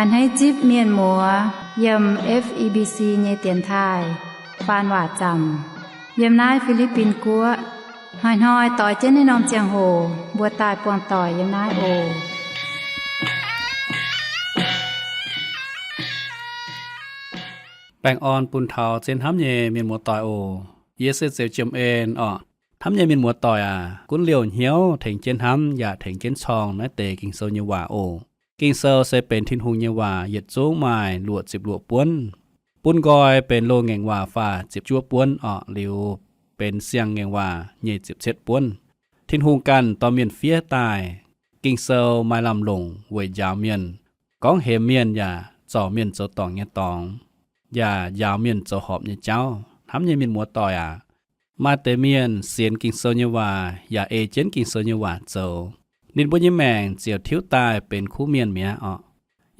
A'hneiv zipv mienh muoz yiem F E B C nyei dienx taaih faan waac zaamc yiem naaiv Fi^li^bin Guoqv. Hnoi-hnoi doix jienv naaiv norm ziangh hoc mbuo daaih buangh doic yiem naaiv oc. Baengh orn bun taux zien hnamv nyei mienh muoz doic oc. Yie se Zeux Jiem En orqc. Hnamv nyei mienh muoz doic aac, gunv liouh hnyouv tengx jienv hnamv yaac tengx jienv corng naaiv deix Ging-Sou nyei waac oc. Ging-Sou se benx Tin-Hungh nyei waac, yietc zungv maaih luoqc ziepc luoqc buonv. Bun nqoi benx loz-ngaengc waac faah ziepc juov buonv orqc, liuz benx siang-ngaengc waac nyei ziepc cietv buonv. Tin-Hungh ganh dorh mienh fiev daaih. Ging-Sou maaih lamh longc weic njaaux mienh, gorngv hemx mienh yaac zorc mienh zoux dorngc nyei dorngx, yaac njaaux mienh zoux horpc nyei jauv. Hnamv nyei mienh muoz doic aac, maaih deix mienh sienx Ging-Sou nyei waac yaac ei jienv Ging-Sou nyei waac zoux, ninh mbuo nyei maengc ziouc tiuv daaih benx kuv mienh mi'aqv orqc.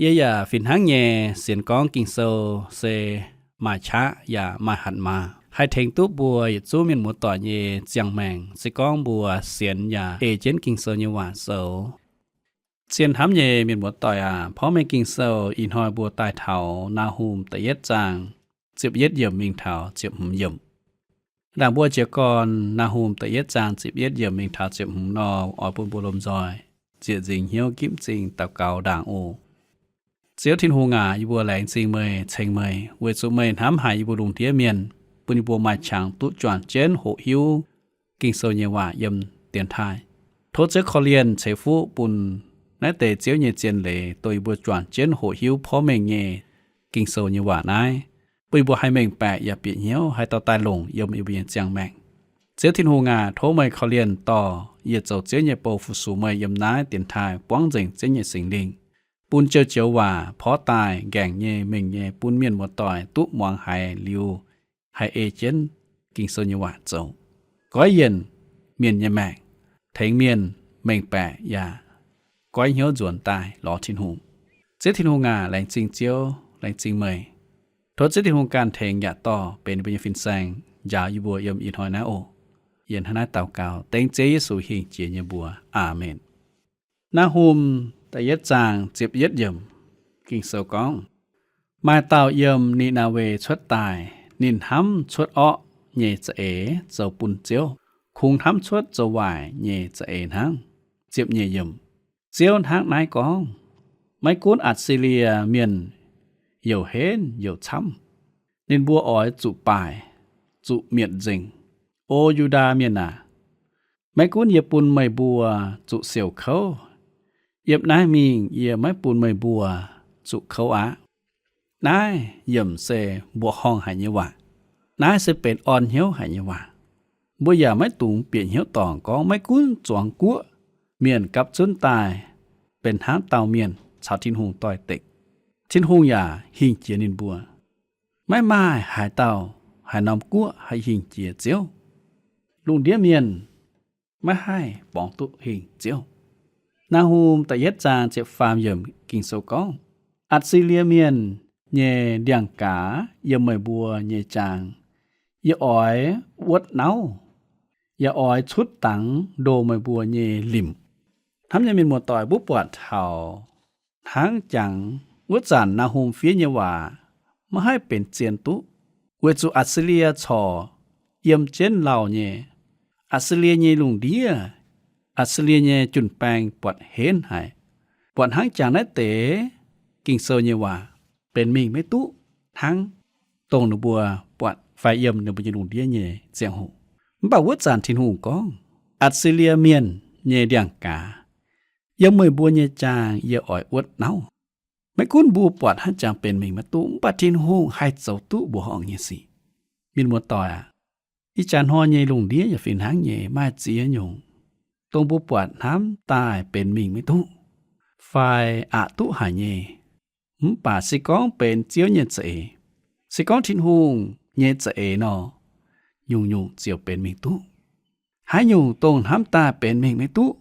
Yie yaac fih hnangv nyei sienx gorngv Ging-Sou se maaih qaqv yaac maaih hatc maaz, haih tengx duqv mbuo yietc zungv mienh muoz doic nyei ziangh maengc, se gorngv mbuo sienx yaac ei jienv Ging-Sou nyei waac zoux. Zien hnamv nyei mienh muoz doic aac, porv mengh Ging-Sou ih hnoi mbuo daaih taux Naa^hum da'yietv zaang ziepc yietv yiemc mingh taux ziepc hmz yiemc. Ndaangc mbuo jiez gorn Naa^hum da'yietv zaang ziepc yietv yiemc mingh taux ziepc hmz nor, oix bun mbuo lomh nzoih ziec nzingc hnyouv gipv m'zing daux gaux ndaangc oc. Ziouv Tin-Hungh aac, yie mbuo laengz zingh meih, ceng meih, weic zuqc meih hnamv haic yie mbuo lungh ndiev mienh, bun yie mbuo maaih qangx duqv juangc jienv hoqc hiuv Ging-Sou nyei waac yiem dienx taaih. Tov Ziouv korv-lienh ceix fuqv bun naaiv deix Ziouv nyei zien leiz dongh yie mbuo juangc jienv hoqc hiuv porv mengh nyei Ging-Sou nyei waac naaiv, bun yie mbuo haih mengh baeqc yaac bieqc hnyouv, haih dorh daaih longc yiem yie mbuo nyei ziangh maengc. Ziouv Tin-Hungh aac, tov meih korv-lienh dorh yie zoux Ziouv nyei bou fu-sux meih yiem naaiv dienx taaih buangv nzengc Ziouv nyei Singx Lingh, bun joux-joux waac porv daaih nqaengc nyei, mengh nyei, bun mienh muoz-doic duqv muangx haiz liuz haih ei jienv Ging-Sou nyei waac zoux, goiv yienc mienh nyei maengc, tengx mienh mengh baeqc yaac goiv hnyouv nzuonx daaih lorz Tin-Hungh. Ziouv Tin-Hungh aac, laengz zingh Ziouv, laengz zingh meih. Tov Ziouv Tin-Hungh ganh tengx yaac dorh benx mbuo nyei fin-saeng njaaux yie mbuo yiem ih hnoi naaiv oc. Yie hnangv naaiv daux gaux dengv Ziouv Yesu hingh jiex nyei mbuox. Aamen. Naa^hum da'yietv zaang ziepc yietv yiemc, Ging-Sou gorngv, maaih dauh yiem Ni^naa^we cuotv daaih. Ninh hnamv cuotv orqv nyei za'eix zoux bun Ziouv, kungx hnamv cuotv zoux waaic nyei za'eix hnangv. Ziepc nyeic yiemc, Ziouv hnangv naaiv gorngv, maiv gunv Atc^si^lie Mienh youc henv youc camv, ninh mbuo oix zuqc baaic, zuqc mietc nzengc. O Yu^ndaa Mienh aac, maiv gunv yie bun meih mbuo zuqc siouc kouv, yiem naaiv mingh yie maiv bun meih mbuo zuqc kouv aqv. Naaiv yiemc se mbuoqc horngh haic nyei waac. Naaiv se benx orn hnyouv haic nyei waac. Mbuo yaac maiv dungx bieqc hnyouv dorngc gorngv maiv gunv zuangx guoqv mienh gapv zunv daaih benx hnangv dauh mienh caux Tin-Hungh doix-dekc, Tin-Hungh yaac hingh jiex ninh mbuo. Maiv maaih haaix dauh haaix norm guoqv haih hingh jiex Ziouv. Lungh ndiev mienh maiv haih borngz duqv hingh Ziouv. Naa^hum da'yietv zaang ziepc faam yiemc Ging-Sou gorngv, Atc^si^lie Mienh nyei ndiangx-gaax yiem meih mbuo nyei jaang, yie oix wuotv nauv, yaac oix cutv dangx ndoh meih mbuo nyei limc. Hnamv nyei mienh muoz-doic, mbuo buatc taux hnangv jangx wuov zanc Naa^hum fiev nyei waac maiv haih benx zien duqv, weic zuqc Atc^si^lie corc yiem jienv lauh nyei. Atc^si^lie nyei lungh ndiev, Atc^si^lie nyei jun-baeng buatc henv haic, buatc hnangv jangx naaiv deix Ging-Sou nyei waac benx mingh maiv duqv hnangv dongh ninh mbuo buatc fai yiem ninh mbuo nyei lungh ndiev nyei ziangh hoc. Mv baac wuov zanc Tin-Hungh gorngv, Atc^si^lie Mienh nyei ndiangx-gaax, yiem meih mbuo nyei jaang yie oix wuotv nauv. Maiv gunv mbuo buatc hnangv jangx benx mingh maiv duqv, mv baac Tin-Hungh haih zoux duqv mbuoqc horngh nyei sic. Mienh muoz-doic aac, ih jaax hnoi nyei lungh ndiev yaac fih hnangv nyei, maaih ziex nyungc dongh mbuo buatc hnamv daaih benx mingh maiv duqv fai aqc duqv haic nyei. Mv baac se gorngv benx Ziouv nyei za'eix, se gorngv Tin-Hungh nyei za'eix nor, nyungc-nyungc ziouc benx mingh duqv. Haaix nyungc dongh hnamv daaih benx mingh maiv duqv,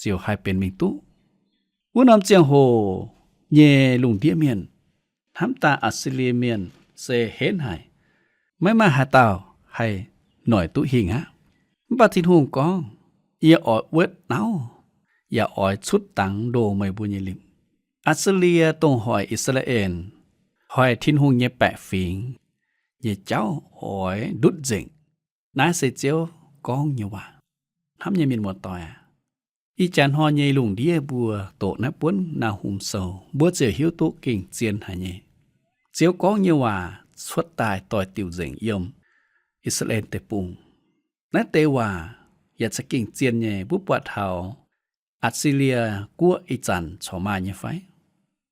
ziouc haih benx mingh duqv. Wuov norm ziangh hoc nyei lungh ndiev mienh hnamv daaih Atc^si^lie Mienh se henv haic, maiv maaih haaix dauh haih noic duqv hingh aqv. Mv baac Tin-Hungh gorngv, yie oix wuotv nauv, yaac oix cutv dangx ndoh meih mbuo nyei limc. Atc^si^lie dongh hoic I^saa^laa^en, hoic Tin-Hungh nyei baeqc fingx nyei jauv oix ndutv nzengc. Naaiv se Ziouv gorngv nyei waac. Hnamv nyei mienh muoz-doic aac, ih jaax hnoi nyei lungh ndiev mbuo doqc naaiv buonv Naa^hum Sou, mbuo ziouc hiuv duqv gengh zien haic nyei. Ziouv gorngv nyei waac cuotv daaih doix-diuc nzengc yiem I^saa^laa^en Deic-Bung. Naaiv deix waac yaac za'gengh zien nyei. Mbuo buatc taux Atc^si^lie Guoqv ih zanc corc maaih nyei fai?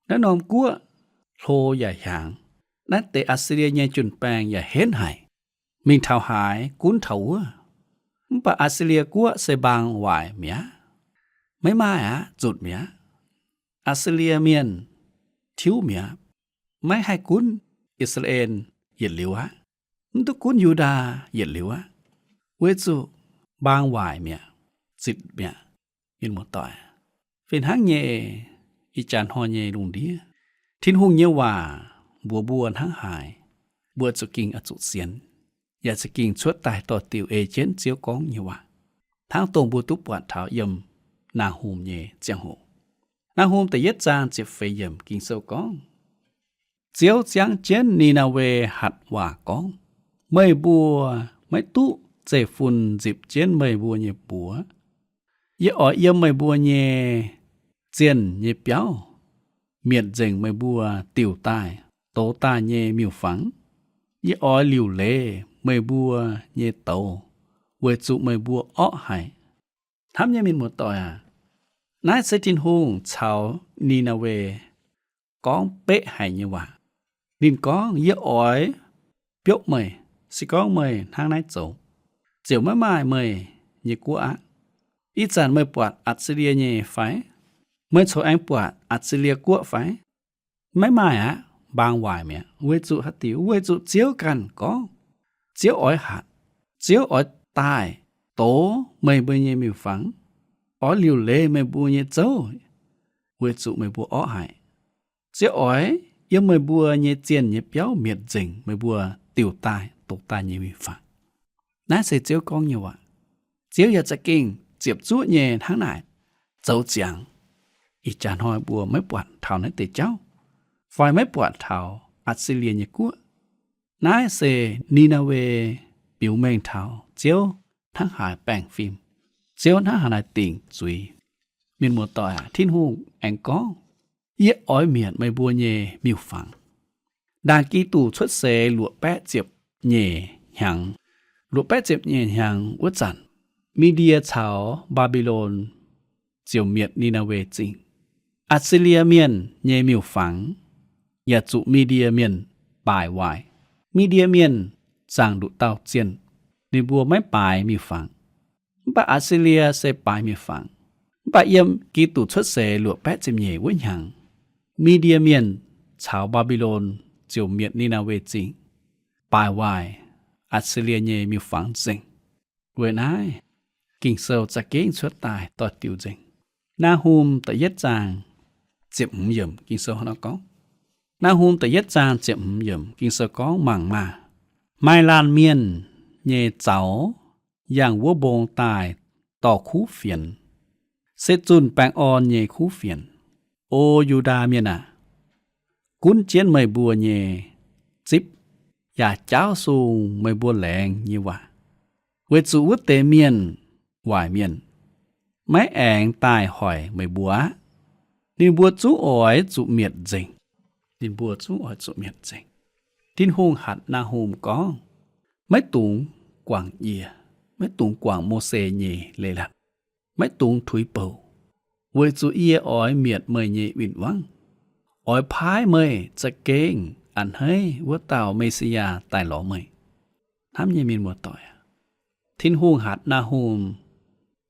Naaiv norm guoqv hlo yaac hiaangx. Naaiv deix Atc^si^lie nyei jun-baeng yaac henv haic, mingh taux haaix gunv taux wuov. Mv baac Atc^si^lie Guoqv se mbaang waaic mi'aqv. Maiv maaih aqv, zutc mi'aqv. Atc^si^lie Mienh tiuv mi'aqv. Maiv haih gunv I^saa^laa^en yietc liuz aqv. Mv duqv gunv Yu^ndaa yietc liuz aqv, weic zuqc mbaang waaic mi'aqv, zitc mi'aqv. Mienh muoz-doic, fih hnangv nyei, ih jaax hnoi nyei lungh ndiev, Tin-Hungh nyei waac mbuox mbuo hnangv haaix, mbuo zuqc gengh oix zuqc sienx, yaac zuqc gengh cuotv daaih doix-diuc ei jienv Ziouv gorngv nyei waac, hnangv dongh mbuo duqv buatc taux yiem Naa^hum nyei ziangh hoc. Naa^hum da'yietv zaang ziepc feix yiemc Ging-Sou gorngv, Ziouv ziangv jienv Ni^naa^we hatc waac gorngv, Meih mbuo maiv duqv zeiv-fun nzipc jienv meih mbuo nyei buoz. Yie oix yiem meih mbuo nyei zienh nyei biauv mietc nzengc meih mbuo diuc daaih douz daaih nyei miuc-fangx. Yie oix liuc leiz meih mbuo nyei douz, weic zuqc meih mbuo orqv haic. Hnamv nyei mienh muoz-doic aac, naaiv se Tin-Hungh caux Ni^naa^we gorngv beqv haic nyei waac. Ninh gorngv, Yie oix biopv meih, se gorngv meih hnangv naaiv zoux, ziouc maiv maaih meih nyei guoqv aqv. Ih zanc meih buatc Atc^si^lie nyei fai? Meih corc aengx buatc Atc^si^lie Guoqv fai? Maiv maaih aqv, mbaang waaic mi'aqv. Weic zuqc haaix diuc? Weic zuqc Ziouv ganh gorngv, Ziouv oix hatc, Ziouv oix daaih douz meih mbuo nyei miuc-fangx, oix liuc leiz meih mbuo nyei zouv, weic zuqc meih mbuo orqv haic. Ziouv oix yiem meih mbuo nyei zienh nyei biauv mietc nzengc meih mbuo diuc daaih douz daaih nyei miuc-fangx. Naaiv se Ziouv gorngv nyei waac. Ziouv yaac za'gengh ziepc zuoqv nyei hnangv naaic zoux ziangx. Ih jaax hnoi mbuo maiv buatc taux naaiv deix jauv, fai maiv buatc taux Atc^si^lie nyei guoqv. Naaiv se Ni^naa^we biux mengh taux Ziouv hnangv haaix baengh fim, Ziouv hnangv haaix naaic dingc zuiz. Mienh muoz-doic aac, Tin-Hungh aengx gorngv, Yie oix mietc meih mbuo nyei miuc-fangx. Ndaangc Giduc cuotv seix luoqc baeqv ziepc nyeic hnyangx, luoqc baeqv ziepc nyeic hnyangx wuov zanc, Mi^ndie caux Mbaa^mbi^lon ziouc mietc Ni^naa^we Zingh. Atc^si^lie Mienh nyei miuc-fangx yaac zuqc Mi^ndie Mienh baaix waaic. Mi^ndie Mienh zaangc nduqc dauh zienh, ninh mbuo maiv baaix miuc-fangx. Mv baac Atc^si^lie se baaix miuc-fangx. Mv baac yiem Giduc cuotv seix luoqc baeqv ziepc nyeic wuov hnyangx, Mi^ndie Mienh caux Mbaa^mbi^lon ziouc mietc Ni^naa^we Zingh, baaix waaic Atc^si^lie nyei miuc-fangx nzengc. Weic naaiv, Ging-Sou za'gengh cuotv daaih doix-diuc nzengc. Naa^hum da'yietv zaang ziepc hmz yiemc Ging-Sou hnangv nor gorngv, Naa^hum da'yietv zaang ziepc hmz yiemc Ging-Sou gorngv, Mangc maah! Maaih laanh mienh nyei zaux yangh wuov mbong daaih dorh kuv fienx, se zunh baengh orn nyei kuv fienx. O Yu^ndaa Mienh aac, gunv jienv meih mbuo nyei zipv, yaac jaauv sung meih mbuo laengz nyei waac, weic zuqc wuov deix mienh, waaic mienh, maiv aengx daaih hoic meih mbuo aqv. Ninh mbuo zungv oix zuqc mietc nzengc. Ninh mbuo zungv oix zuqc mietc nzengc. Tin-Hungh hatc Naa^hum gorngv, Maiv dungx guangc yie, maiv dungx guangc Mose nyei leiz-latc, maiv dungx tuix bouc, weic zuqc yie oix mietc meih nyei win-wangv, oix paaiv meih za'gengh a'hneiv wuov dauh Me^si^yaa daaih lorz meih. Hnamv nyei mienh muoz-doic aac, Tin-Hungh hatc Naa^hum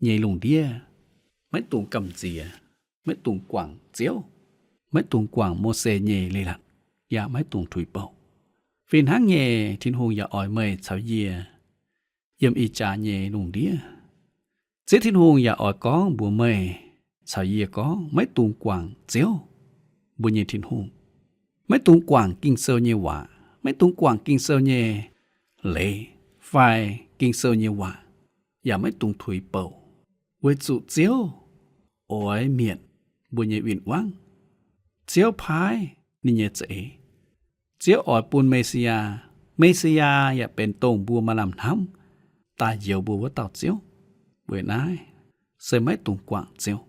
nyei lungh ndiev, maiv dungx gamh nziex, maiv dungx guangc Ziouv, maiv dungx guangc Mose nyei leiz-latc, yaac maiv dungx tuix bouc. Fih hnangv nyei, Tin-Hungh yaac oix meih caux yie yiem ih jaax nyei lungh ndiev. Ziouv Tin-Hungh yaac oix gorngv mbuox meih caux yie gorngv, maiv dungx guangc Ziouv, mbuo nyei Tin-Hungh. Maiv dungx guangc Ging-Sou nyei waac, maiv dungx guangc Ging-Sou nyei leiz fai Ging-Sou nyei waac, yaac maiv dungx tuix bouc, weic zuqc Ziouv oix mietc mbuo nyei win-wangv. Ziouv paaiv ninh nyei za'eix. Ziouv oix bun Me^si^yaa. Me^si^yaa yaac benx dongh mbuo maaih lamh hnamv daaih njoux mbuo wuov dauh Ziouv. Weic naaiv se maiv dungx guangc Ziouv.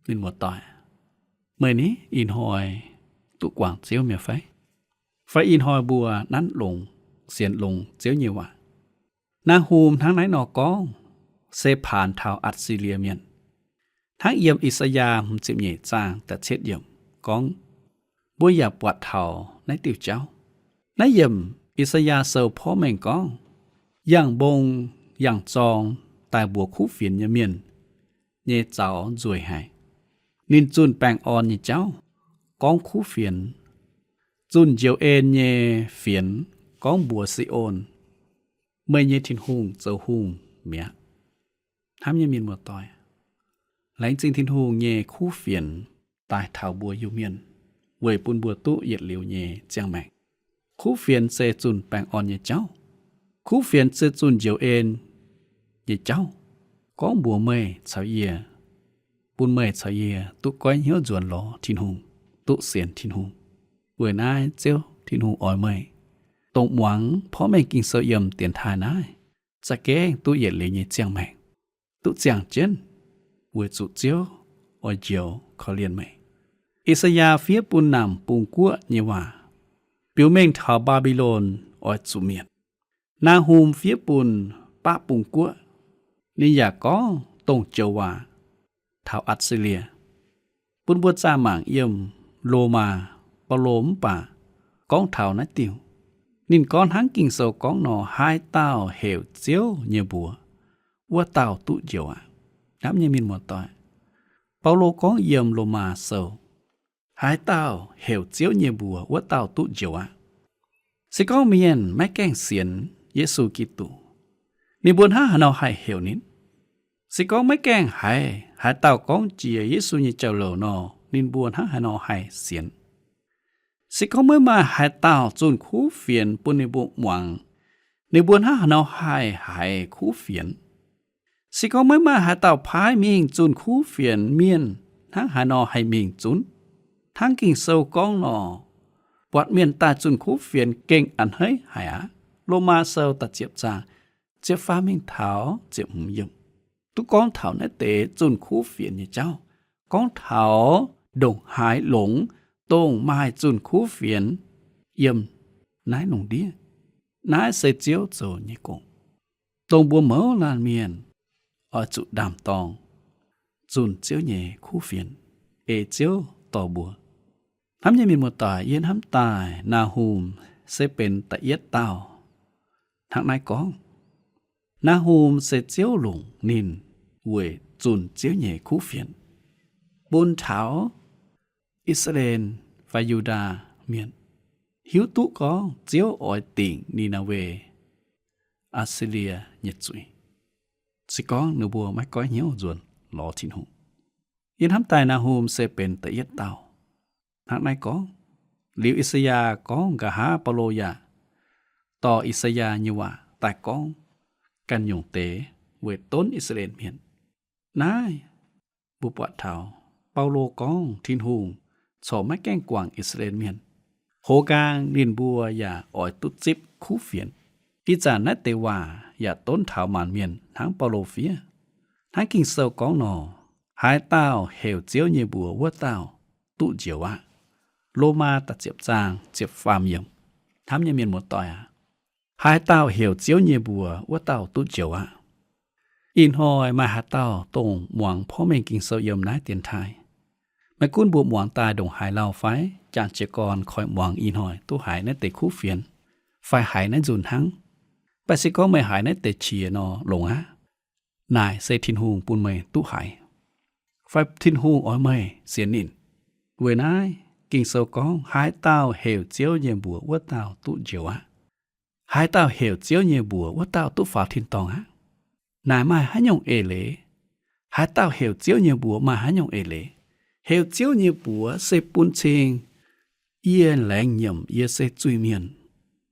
Mienh muoz-doic, meih ni ih hnoi duqv guangc Ziouv mi'aqv fai? Fai ih hnoi mbuo nanv longx, sienx longx Ziouv nyei waac? Naa^hum hnangv naaiv nor gorngv se paanx taux Atc^si^lie Mienh. Hnangv yiem I^saa^yaa hmz ziepc nyeic zaang da'cietv yiemc gorngv, mbuo yaac buatc taux naaiv diuh jauv. Naaiv yiemc I^saa^yaa Sou porv mengh gorngv, yangh mbong yangh zorng daaih mbuox kuv fienx nyei mienh nyei zaux nzueic haic. Ninh zunh baengh orn nyei jauv gorngv kuv fienx, zunh njoux en nyei fienx gorngv mbuox Si^on, meih nyei Tin-Hungh zoux hungh mi'aqv. Hnamv nyei mienh muoz-doic, laengz zingh Tin-Hungh nyei kuv fienx daaih taux mbuo Iu-Mienh, weic bun mbuo duqv yietc liuz nyei ziangh maengc. Kuv fienx se zunh baengh orn nyei jauv. Kuv fienx se zunh njoux en nyei jauv, gorngv mbuox meih caux yie, bun meih caux yie duqv goiv hnyouv nzuonx lorz Tin-Hungh, duqv sienx Tin-Hungh. Weic naaiv Ziouv Tin-Hungh oix meih, dongh muangx porv mengh Ging-Sou yiem dienx taaih naaiv, za'gengh duqv yietc liuz nyei ziangh maengc, duqv ziangh jienv, weic zuqc Ziouv oix njoux korv-lienh meih. I^saa^yaa fiev bun naamh bung guoqv nyei waac, biux mengh taux Mbaa^mbi^lon oix zuqc mietc. Naa^hum fiev bun baqv bung guoqv, ninh yaac gorngv dongh joux waac taux Atc^si^lie. Bun mbuo zaah mangc yiem Lomaa, Baulo mv baac gorngv taux naaiv diuh. Ninh gorngv hnangv Ging-Sou gorngv nor, haaix dauh heuc Ziouv nyei mbuox, wuov dauh duqv njoux aqv. Hnamv nyei mienh muoz-doic, Baulo gorngv yiem Lomaa Sou, haaix dauh heuc Ziouv nyei mbuox, wuov dauh duqv njoux aqv. Se gorngv mienh maiv gaengh sienx Yesu Giduc, ninh mbuo hnangv haaix nor haih heuc ninh? Se gorngv maiv gaengh haiz haaix dauh gorngv jiex Yesu nyei jauv-louc nor, ninh mbuo hnangv haaix nor haih sienx? Se gorngv maiv maaih haaix dauh zunh kuv fienx bun ninh mbuo muangx, ninh mbuo hnangv haaix nor haih haiz kuv fienx? Se gorngv maiv maaih haaix dauh paaiv mingh zunh kuv fienx, mienh hnangv haaix nor haih mingh zunv? Hnangv Ging-Sou gorngv nor, buatc mienh daaih zunh kuv fienx gengh a'hneiv haic aqv. Lomaa Sou da'ziepc zaang ziepc faam mingh taux ziepc hmz yiemc, duqv gorngv taux naaiv deix zunh kuv fienx nyei jauv, gorngv taux ndongc haaix longx dongh maaih zunh kuv fienx yiem naaiv lungh ndiev. Naaiv se Ziouv zoux nyei gong, dongh mbuo mouz laanh mienh oix zuqc ndaam-dorng zunh Ziouv nyei kuv fienx, ei Ziouv dorh mbuo. Hnamv nyei mienh muoz-doic, yie hnamv daaih Naa^hum se benx da'yietv dauh hnangv naaiv gorngv. Naa^hum se Ziouv longc ninh weic zunh Ziouv nyei kuv fienx, bun taux I^saa^laa^en fai Yu^ndaa Mienh hiuv duqv gorngv Ziouv oix dingc Ni^naa^we, Atc^si^lie nyei zuiz, se gorngv ninh mbuo maiv goiv hnyouv nzuonx lorz Tin-Hungh. Yie hnamv daaih Naa^hum se benx da'yietv dauh hnangv naaiv gorngv. Liuz I^saa^yaa gorngv, nqa'haav Baulo yaac dorh I^saa^yaa nyei waac daaih gorngv ganh nyungc deix weic donv I^saa^laa^en Mienh. Naaiv mbuo buatc taux Baulo gorngv Tin-Hungh corc maiv gaengh guangc I^saa^laa^en Mienh, hoz nqaang ninh mbuo yaac oix duqv zipv kuv fienx. Ih zanc naaiv deix waac yaac donv taux maanc mienh hnangv Baulo fiev. Hnangv Ging-Sou gorngv nor, haaix dauh heuc Ziouv nyei mbuox, wuov dauh duqv njoux aqv. Lomaa da'ziepc zaang ziepc faam yiemc. Hnamv nyei mienh muoz-doic aac, haaix dauh heuc Ziouv nyei mbuox, wuov dauh duqv njoux aqv. Ih hnoi maaih haaix dauh dongh muangx porv mengh Ging-Sou yiem naaiv dienx taaih, maiv gunv mbuo muangx daaih ndongc haaix lauh fai jangx jiez gorn koi muangx ih hnoi duqv haiz naaiv deix kuv fienx fai haiz naaiv nzunc hnangv, mv baac se gorngv meih haiz naaiv deix qiex nor, longx aqv. Naaic se Tin-Hungh bun meih duqv haiz, fai Tin-Hungh oix meih sienx ninh. Weic naaiv Ging-Sou gorngv, haaix dauh heuc Ziouv nyei mbuox, wuov dauh duqv njoux aqv. Haaix dauh heuc Ziouv nyei mbuox, wuov dauh duqv faaux tin-dorngh aqv. Naaic maaih haaix nyungc eix leiz? Haaix dauh heuc Ziouv nyei mbuox maaih haaix nyungc eix leiz? Heuc Ziouv nyei mbuox se bun cing yie laengz nyiemc yie se zuiz-mienh,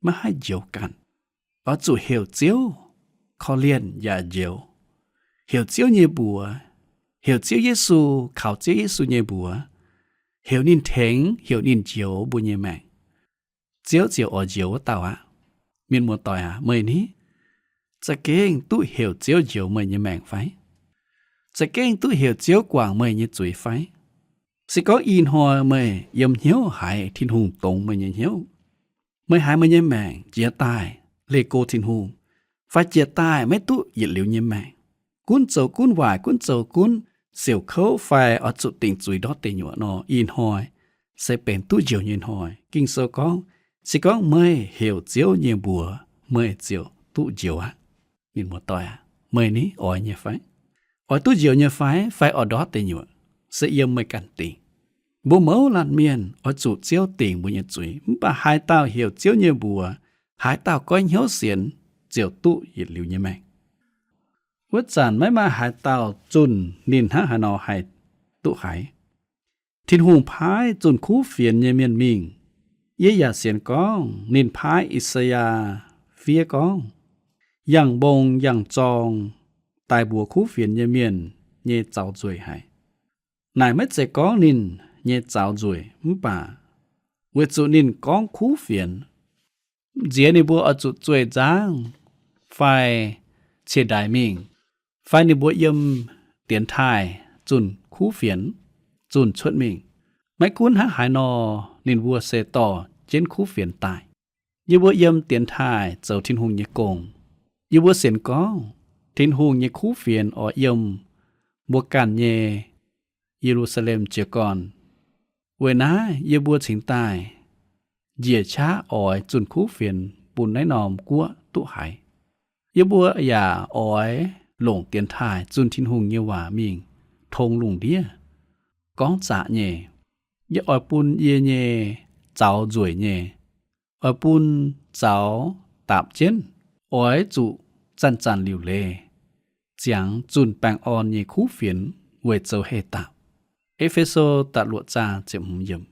maiv haih njoux ganh, oix zuqc heuc Ziouv korv-lienh yaac njoux. Heuc Ziouv nyei mbuox, heuc Ziouv Yesu, kaux Ziouv Yesu nyei mbuox, heuc ninh tengx, heuc ninh njoux mbuo nyei maengc, Ziouv ziouc oix njoux wuov dauh aqv. Mienh muoz-doic aac, meih ni za'gengh duqv heuc Ziouv njoux meih nyei maengc fai? Za'gengh duqv heuc Ziouv guangc meih nyei zuiz fai? Se gorngv ih hnoi meih yiem hnyouv haiz Tin-Hungh dongz meih nyei hnyouv, meih haiz meih nyei maengc jiez daaih leih go Tin-Hungh, fai jiez daaih maiv duqv yietc liuz nyei maengc, gunv zoux gunv waaic, gunv zoux gunv siouc kouv fai oix zuqc dingc zuiz ndortv deic nyuoqc nor, ih hnoi se benx duqv njoux nyei hnoi. Ging-Sou gorngv, se gorngv meih heuc Ziouv nyei mbuox, meih ziouc duqv njoux aqv. Mienh muoz-doic aac, meih ni oix nyei fai? Oix duqv njoux nyei fai, fai oix ndortv deic nyuoqc, se yiem meih ganh dingc. Mbuo mouz laanh mienh oix zuqc Ziouv dingc mbuo nyei zuiz, mv baac haaix dauh heuc Ziouv nyei mbuox, haaix dauh goiv hnyouv sienx, ziouc duqv yietc liuz nyei maengc. Wuov zanc maiv maaih haaix dauh zunh ninh hnangv haaix nor haih duqv haiz. Tin-Hungh paaiv zunh kuv fienx nyei mienh mingh. Yie yaac sienx gorngv ninh paaiv I^saa^yaa fiev gorngv, yangh mbong yangh zorng daaih mbuox kuv fienx nyei mienh nyei zaux nzueic haic. Naaic maiv zeiz gorngv ninh nyei zaux nzueic mv baac weic zuqc ninh gorngv kuv fienx, nziex ninh mbuo oix zuqc zueih nzangv fai ciex ndaix mingh, fai ninh mbuo yiem dienx taaih zunh kuv fienx, zunh cuotv mingh. Maiv gunv hnangv haaix nor, ninh mbuo se dorh jienv kuv fienx daaih. Yie mbuo yiem dienx taaih zoux Tin-Hungh nyei gong. Yie mbuo sienx gorngv Tin-Hungh nyei kuv fienx oix yiem mbuo ganh nyei Ye^lu^saa^lem jiez gorn. Weic naaiv yie mbuo cingx daaih njiec qaqv oix zunh kuv fienx bun naaiv norm guoqv duqv haiz. Yie mbuo yaac oix longc dienx taaih zunh Tin-Hungh nyei waac mingh tong lungh ndiev, gorngv zaqc nyei. Yie oix bun yie nyei zaux nzueic nyei, oix bun zaux daapc jienv, oix zuqc zanc-zanc liuc leiz ziangx zunh baengh orn nyei kuv fienx weic zoux heh daapc. E^fe^so da'luoqc zaang ziepc hmz yiemc.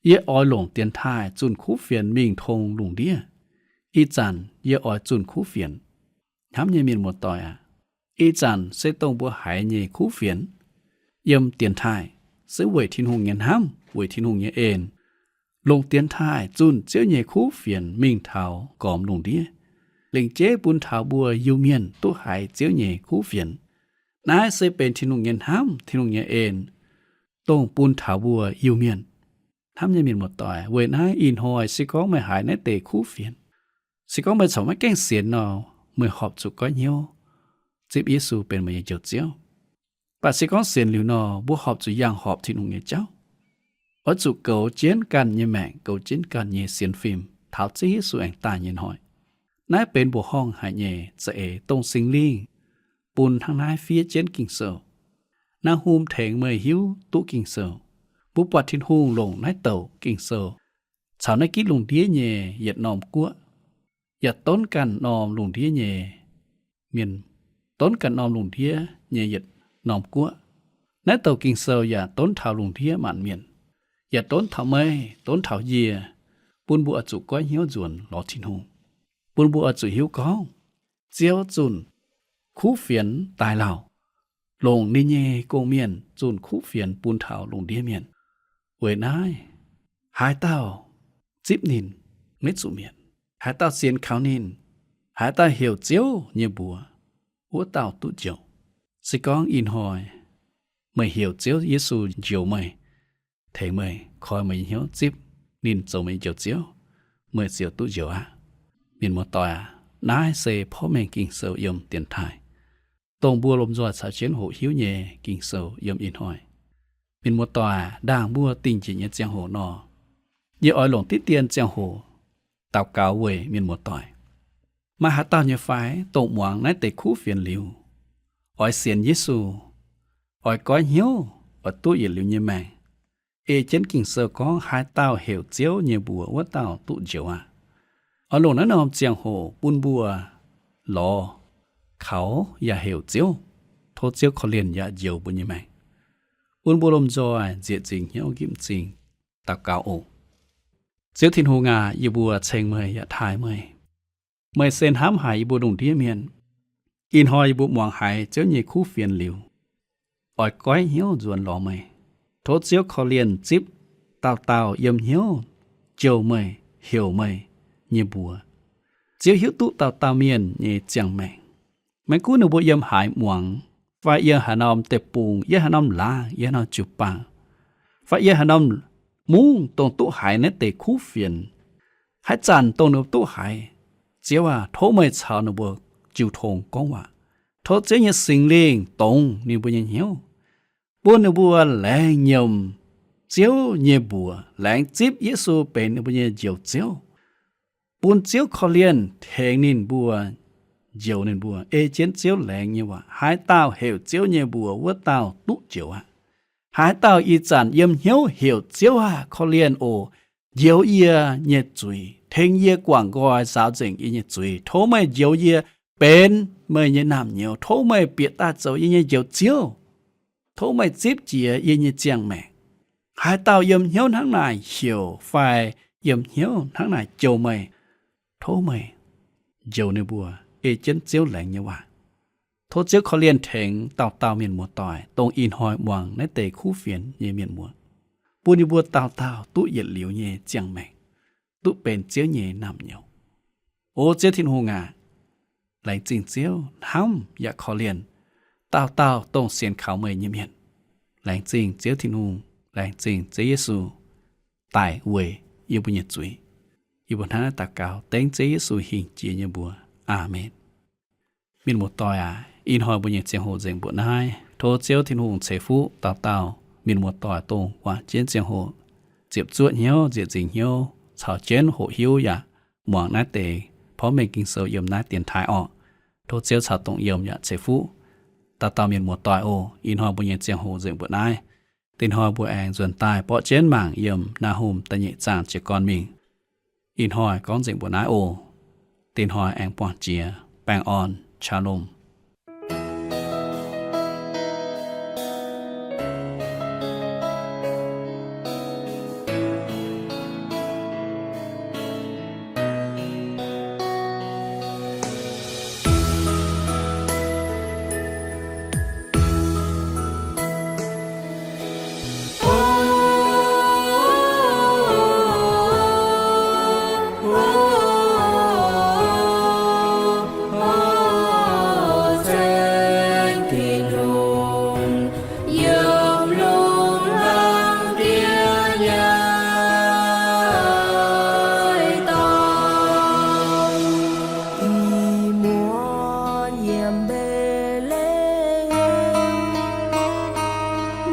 Yie oix longc dienx taaih zunh kuv fienx mingh tong lungh ndiev. Ih zanc yie oix zunh kuv fienx. Hnamv nyei mienh muoz-doic aac, ih zanc se dongh mbuo haiz nyei kuv fienx yiem dienx taaih, se weic Tin-Hungh nyei hnamv, weic Tin-Hungh nyei en, longc dienx taaih zunh Ziouv nyei kuv fienx mingh taux gormx lungh ndiev, lengc jeiv bun taux mbuo Iu-Mienh duqv haiz Ziouv nyei kuv fienx. Naaiv se benx Tin-Hungh nyei hnamv, Tin-Hungh nyei en, dongh bun taux mbuo Iu-Mienh. Hnamv nyei mienh muoz-doic, weic naaiv ih hnoi se gorngv meih haiz naaiv deix kuv fienx, se gorngv meih corc maiv gaengh sienx nor, meih horpc zuqc goiv hnyouv zipv Yesu benx meih nyei Njoux Ziouv. Mv baac se gorngv sienx liuz nor, mbuo horpc zuqc yangh horpc Tin-Hungh nyei jauv, oix zuqc goux jienv ganh nyei maengc, goux jienv ganh nyei sienx fim taux Ziouv Yesu aengx daaih nyei hnoi. Naaiv benx mbuoqc horngh haic nyei za'eix, dongh Singx Lingh bun hnangv naaiv fiev jienv Ging-Sou. Naaiv hum tengx meih hiuv duqv Ging-Sou. Mbuo buatc Tin-Hungh longc naaiv douc Ging-Sou caux naaiv gitv lungh ndiev nyei yietc norm guoqv, yaac donv ganh norm lungh ndiev nyei mienh, donv ganh norm lungh ndiev nyei yietc norm guoqv. Naaiv douc Ging-Sou yaac donv taux lungh ndiev maanc mienh, yaac donv taux meih, donv taux yie, bun mbuo oix zuqc goiv hnyouv nzuonx lorz Tin-Hungh, bun mbuo oix zuqc hiuv gorngv Ziouv zunh kuv fienx daaih lauh, longc ninh nyei gong-mienh zunh kuv fienx bun taux lungh ndiev mienh. Weic naaiv, haaix dauh zipv ninh maiv zuqc mietc. Haaix dauh sienx kaux ninh, haaix dauh heuc Ziouv nyei mbuox, wuov dauh duqv njoux. Se gorngv ih hnoi meih heuc Ziouv Yesu njoux meih, tengx meih, koi meih nyei hnyouv zipv ninh zoux meih nyei Njoux Ziouv, meih ziouc duqv njoux aqv. Mienh muoz-doic aac, naaiv se porv mengh Ging-Sou yiem dienx taaih, dongh mbuo lomh nzoih caux jienv hoqc hiuv nyei Ging-Sou yiem ih hnoi. Mienh muoz-doic aac, ndaangc mbuo dingh njiec nyei ziangh hoc nor, yie oix longc diqv dien ziangh hoc daux gaux weic mienh muoz-doic. Maaih haaix dauh nyei fai dongh muangx naaiv deix kuv fienx liuz, oix sienx Yesu, oix goiv hnyouv, oix duqv yietc liuz nyei maengc, ei jienv Ging-Sou gorngv haaix dauh heuc Ziouv nyei mbuox wuov dauh duqv njoux aqv. Oix longc naaiv norm ziangh hoc bun mbuo lorz kaux yaac heuc Ziouv, tov Ziouv korv-lienh yaac njoux mbuo nyei maengc. Bun mbuo lomh nzoih nzieqc nzingc hnyouv nqipv m'zing daux gaux oc. Ziouv Tin-Hungh aac, yie mbuo ceng meih yaac taaih meih. Meih se hnamv haic yie mbuo lungh ndiev mienh. Ih hnoi yie mbuo muangx haiz Ziouv nyei kuv fienx liuz, oix goiv hnyouv nzuonx lorz meih. Tov Ziouv korv-lienh zipv dauh dauh yiem hnyouv jouh meih, heuc meih nyei mbuox. Ziouv hiuv duqv dauh dauh mienh nyei ziangh maengc. Maiv gunv ninh mbuo yiem haaix muangx, fai yiem haaix norm deic-bung, yiem haaix norm laangz, yiem haaix norm jiu-baang, fai yiem haaix norm mungv dongh duqv haiz naaiv deix kuv fienx, haaix zanc dongh ninh mbuo duqv haiz, Ziouv aac, tov meih caux ninh mbuo jiu tong gorngv waac. Tov Ziouv nyei Singx Lingh dongz ninh mbuo nyei hnyouv, bun ninh mbuo laengz nyiemc Ziouv nyei mbuox, laengz zipv Yesu benx ninh mbuo nyei Njoux Ziouv. Bun Ziouv korv-lienh tengx ninh mbuo, njoux ninh mbuo, ei jienv Ziouv laengz nyei waac. Haaix dauh heuc Ziouv nyei mbuox, wuov dauh duqv njoux aqv. Haaix dauh ih zanc yiem hnyouv heuc Ziouv aah! Korv-lienh oc, njoux yie nyei zuiz, tengx yie guangc nqoi, saaux nzengc yie nyei zuiz. Tov meih njoux yie benx meih nyei naamh nyouz. Tov meih bieqc daaih zoux yie nyei Njoux Ziouv. Tov meih zipv jiez yie nyei ziangh maengc. Haaix dauh yiem hnyouv hnangv naaic heuc fai yiem hnyouv hnangv naaic jouh meih, tov meih njoux ninh mbuo ei jienv Ziouv laengz nyei waac. Tov Ziouv korv-lienh tengx dauh dauh mienh muoz-doic, dongh ih hnoi muangx naaiv deix kuv fienx nyei mienh muoz, bun ninh mbuo dauh dauh duqv yietc liuz nyei ziangh maengc, duqv benx Ziouv nyei naamh nyouz. O Ziouv Tin-Hungh aac, laengz zingh Ziouv hnamv yaac korv-lienh dauh dauh dongh sienx kaux meih nyei mienh. Laengz zingh Ziouv Tin-Hungh, laengz zingh Ziouv Yesu daic weic yie mbuo nyei zuiz. Yie mbuo hnangv naaiv daux gaux dengv Ziouv Yesu hingh jiex nyei mbuox. Aamen. Mienh muoz-doic aac, ih hnoi mbuo nyei ziangh hoc nzengc mbuoqc naaiv. Tov Ziouv Tin-Hungh ceix fuqv dauh dauh mienh muoz-doic dongh guangc jienv ziangh hoc ziepc zuoqv hnyouv, nzieqc nzingc hnyouv, caux jienv hoqc hiuv yaac muangx naaiv deix porv mengh Ging-Sou yiem naaiv dienx taaih orqc. Tov Ziouv caux dongh yiem yaac ceix fuqv dauh dauh mienh muoz-doic oc. Ih hnoi mbuo nyei ziangh hoc nzengc mbuoqc naaiv. Dinh hnoi mbuo aengx nzuonx daaih borqv jienv mangc yiem Naa^hum da'nyeic zaang jiez gorn mingh. Ih hnoi gorngv nzengc mbuoqc naaiv oc. Dinh hnoi aengx buangh jiex. Baengh orn. Shalom. Ih muonz yiem Mbetc^le^hem,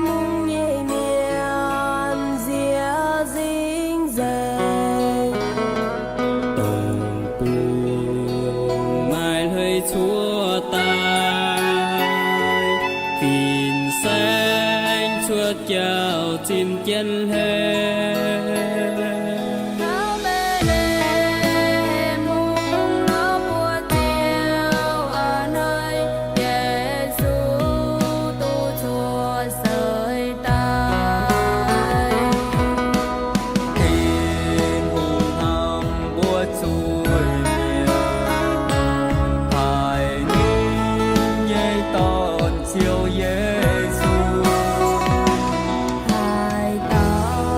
mungv nyei mienh nziex nzingc nzengc, dongh bungx maaih hleix cuotv daaih, fin-saeng cuotv jauv zinh jienv hleix. Tin-Hungh hnamv mbuo zuiz-mienh, haih ninh nyei Dorn, Ziouv Yesu, haih dauh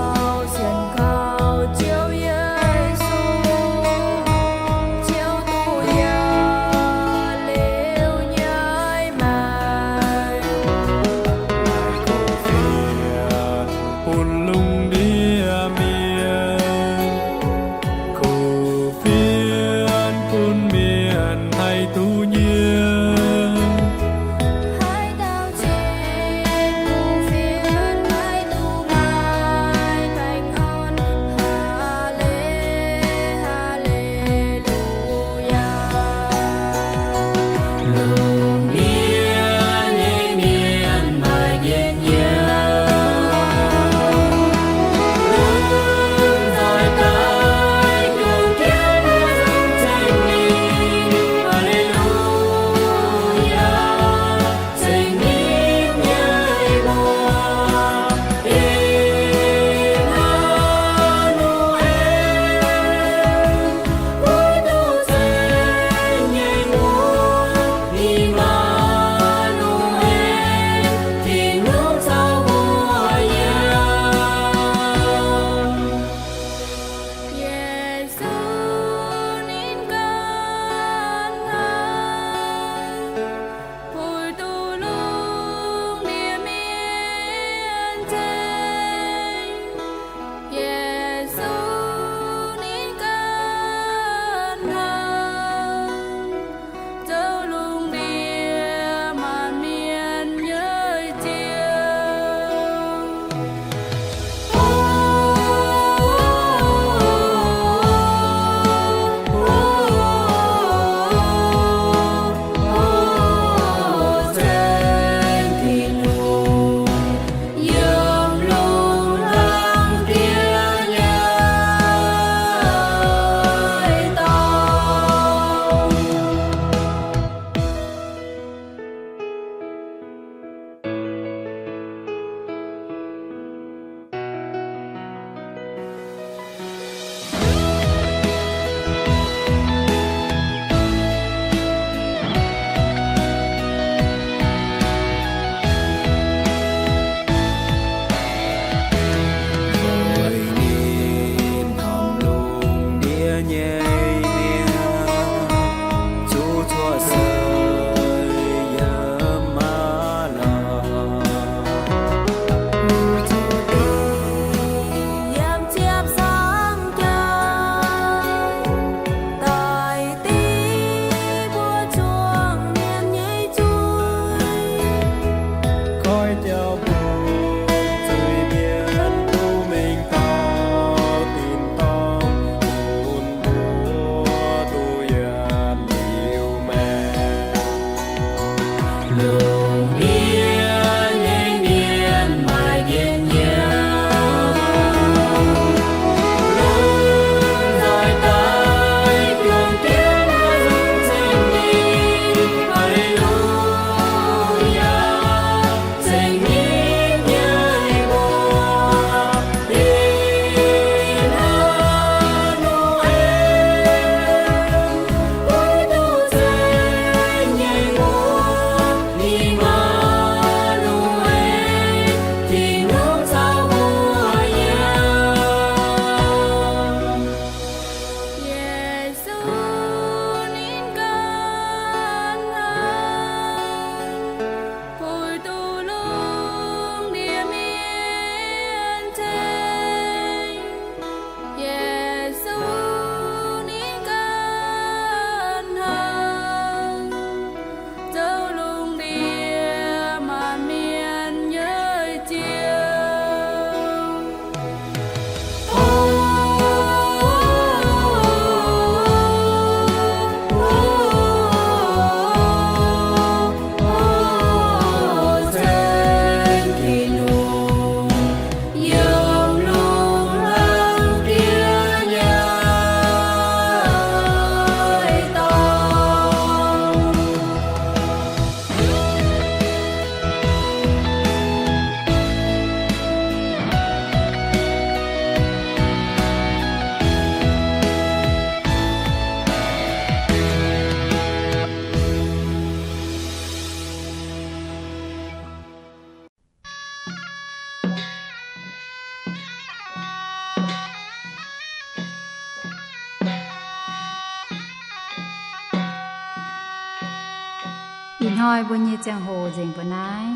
Ih hnoi mbuo nyei ziangh hoc nzengc mbuo naaiv.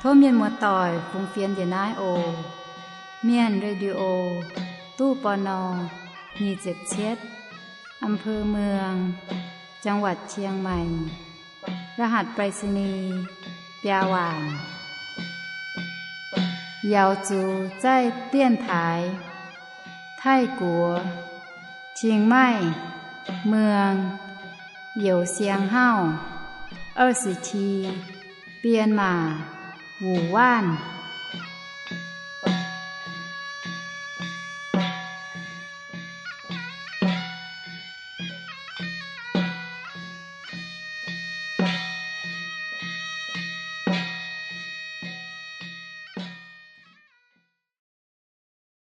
Tov mienh muoz-doic fungx fienx njiec naaiv oc. Mienh Radio, ตู้ ปณ. nyic ziepc cietv, อำเภอเมือง จังหวัดเชียงใหม่ รหัสไปรษณีย์ biaa waanc. Yaux zuqc zaih dienv taaix Taiv-Guoqv, Qing Maih, Mueng, Youz Siang Hauv, 二十七, Bienh Maac, Wuc Waanv.